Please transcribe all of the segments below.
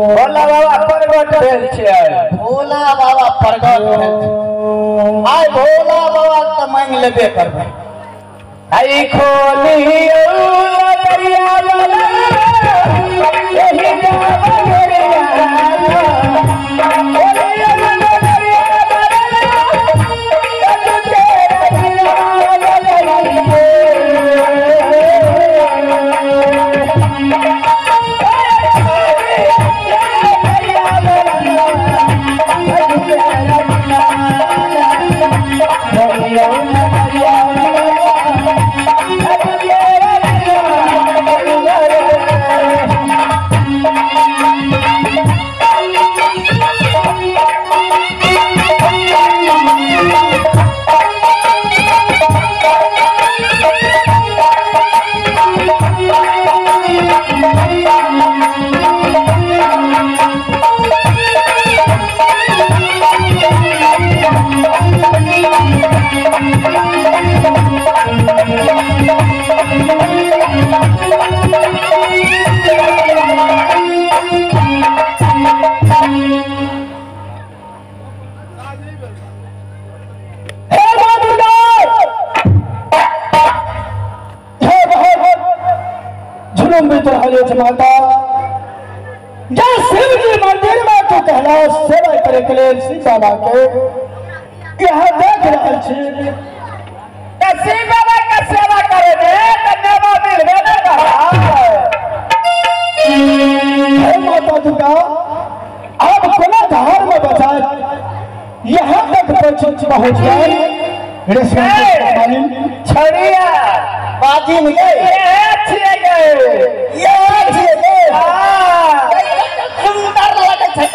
भोला बाबा प्रगट भेल आइ भोला बाबा तऽ मांगि लेबे करबै। आई खोली दरिया माता जय शिव जी मंदिर में तू कहला सेवा करे के लेल शिव बाबा के यहाँ देख रहल छी। शिव बाबा के सेवा करे दे त नेवा मिलबे न करत। हे माता दुर्गा अब कोना धार में बचाए यहाँ तक पहुंच गए छड़िया बाजी में गए गए ये गए सुंदर लगे छै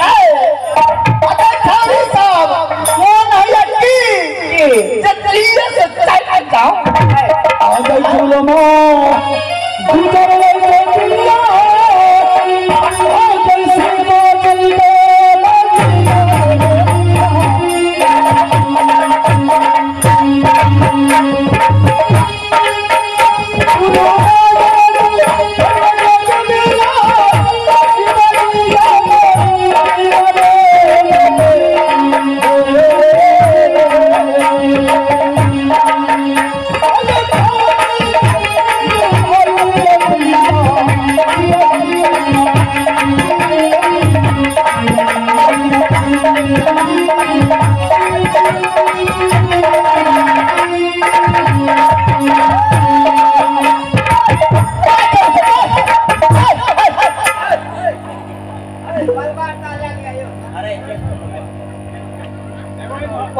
पता छौरी सब कोन है की जे चलिए से चल जाओ आ गई झूलमा गुजर ले दुनिया आ गई सीमा चल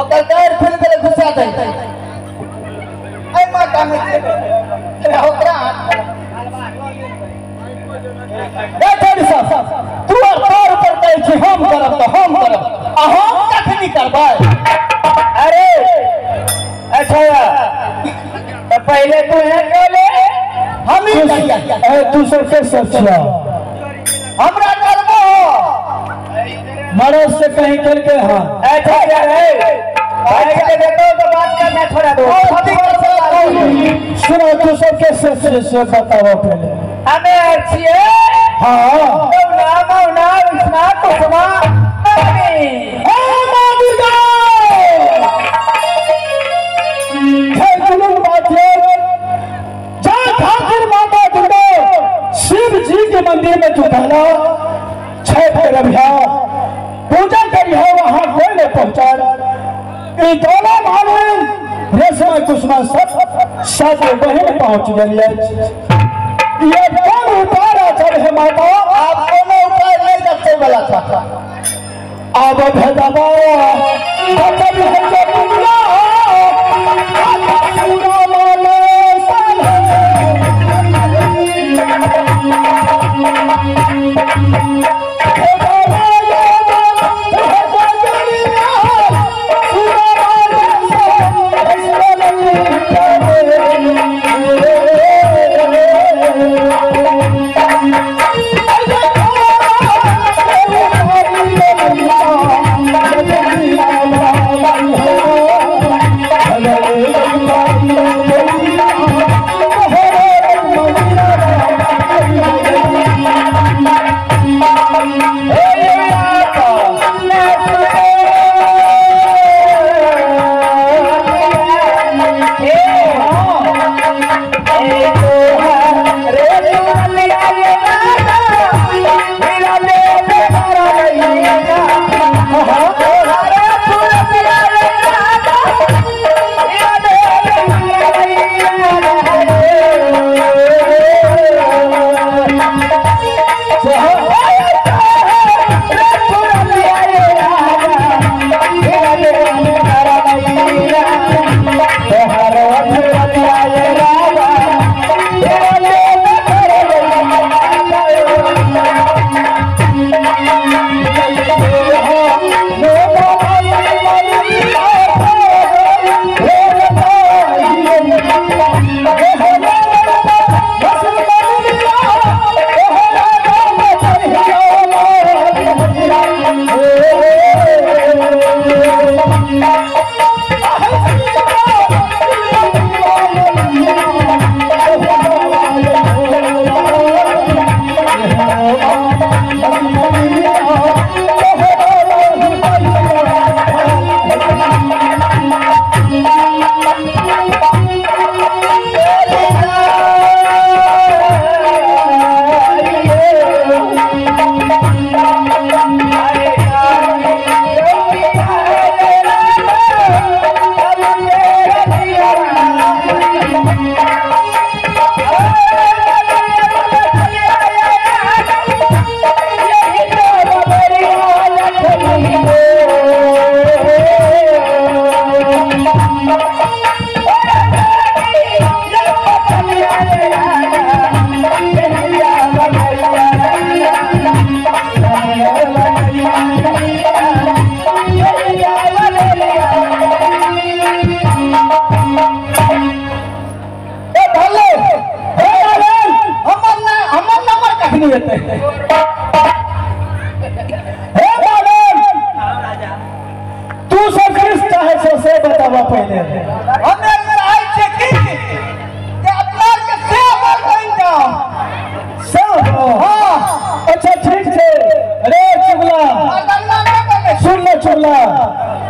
ओकर गाड़ फैल गेलै घुसा दे ऐ माता में ओकरा ए ठारी साहब तू और तोर पर कहै छी हम करब त हम करब आ हम कखनी करबै। अरे अच्छा तो पहले तू है बोले हम ही करिया। ए तू सब के सब छिया हमरा करबो मरद से कहीं चल के। हां अच्छा यार है भाई के देखो तो बात करना छोड़ा दो। सुनो तू सब के से बताओ पहले हमें अच्छी है। हां मौना मौना इतना कुसमा मम्मी ए मां दुर्गा जय गुरु बात है जा खातिर माता दुर्गा शिव जी के मंदिर में तू पहला छठ रबिया पूजा करी हो वहां कोई नहीं पहुंचा। ई दोनों मालूम रेशमा कुसमा सब सात बहन पहुंच गई। ये कौन उपाय चल है माता? आप कोनो उपाय नहीं रखे वाला था। अब भेदवा अब है दुनिया पूरा माले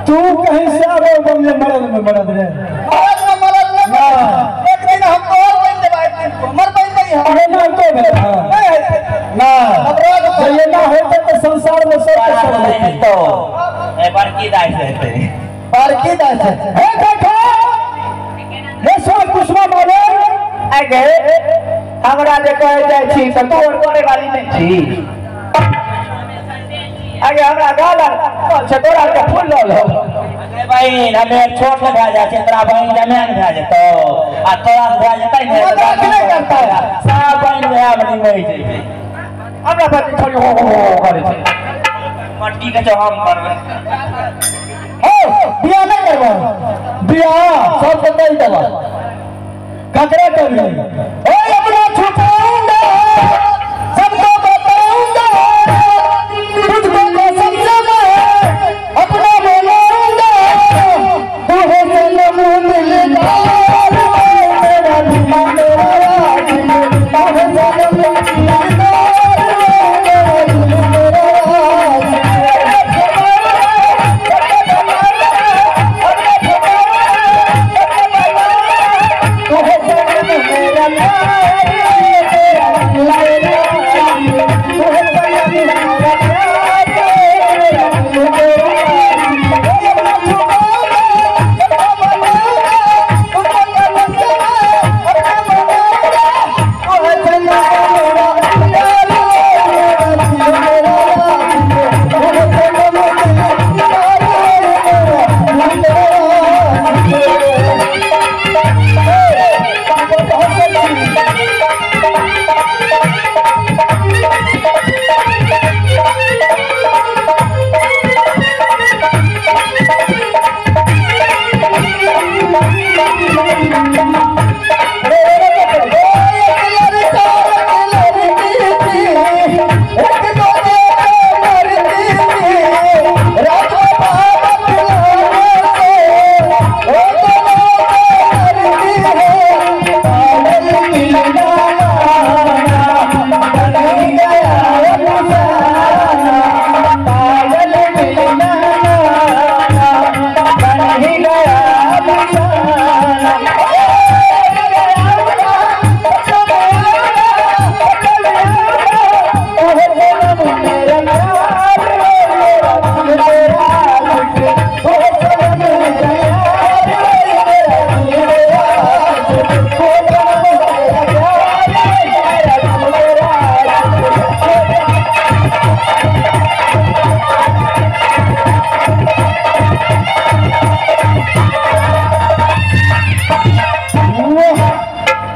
तू कहीं से आवे बमले मरद में मरद रे मरद में मरद में एक दिन हम और बन देबा एक दिन हमर बन गई हम अरे ना तो भेल ना ये ना होते तो संसार में सब कुछ होते तो ए बड़की दाई से हेतै बड़की दाई से हे देखो रे सब कुसमा मारे आगे हमरा जे कहै जाइ छी त तू और करे वाली नै छी। आगे हमरा गाल छै तोरा के फूल लऽ लो। अरे बहिन हमे छोट भए जाइ छै तोरा बहिन जमाइन भए जेतौ आ तोरा भए जेतै ने मजाक नहि करता है। सब बहिन वएह में निमहि जेतै। हमरा पर थोड़ी हो हो हो करै छै। मटकी के जो हम करबै। हो बियाह नहीं करबो। बियाह सबके कहि देबा ककरा करबी? ओए अपना छुपाऊंगा सबको बताऊंगा तुझको कसम से मैं अपना बोलाऊंगा तू है सनम दिलदार मेरा दिल मेरा राज तू है सनम दिलदार मेरा दिल मेरा राज। तू है सनम मेरा प्यार मेरा दिल मेरा राज तू है सनम मेरा प्यार मेरा दिल मेरा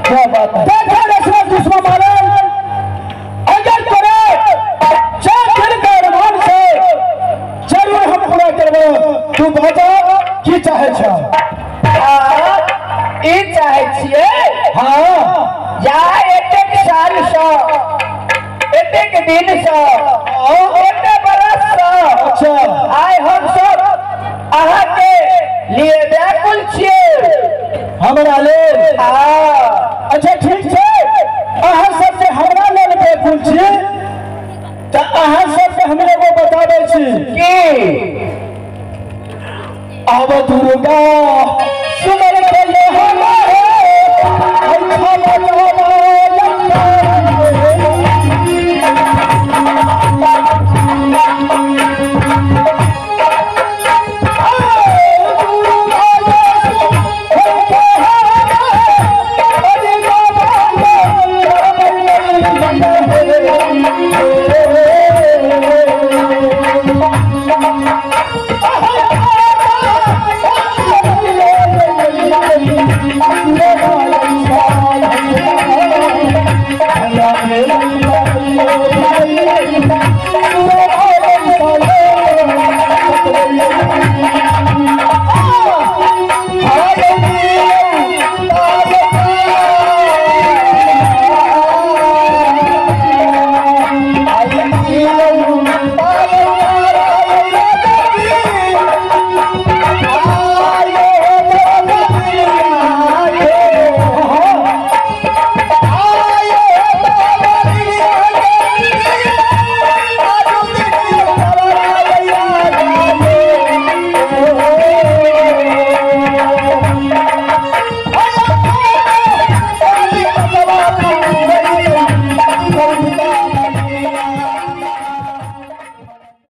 क्या बात है। देखो दशरथ दुश्मन मालन अगर तोरे चार दिन का अरमान से जरूर हम पूरा करबो। तू बता की चाहे छ? ई चाहे छियै। हाँ या एतेक साल सँ एतेक दिन सँ एतेक बरस सँ अच्छा आइ हम सब अहाँ के लिए व्याकुल छियै। हमरा लेल? हाँ। अच्छा ठीक छै, अहाँ सब जे हमरा लेल व्याकुल छी तऽ अहाँ सबके हम एगो बताबै छी की अब दुर्गा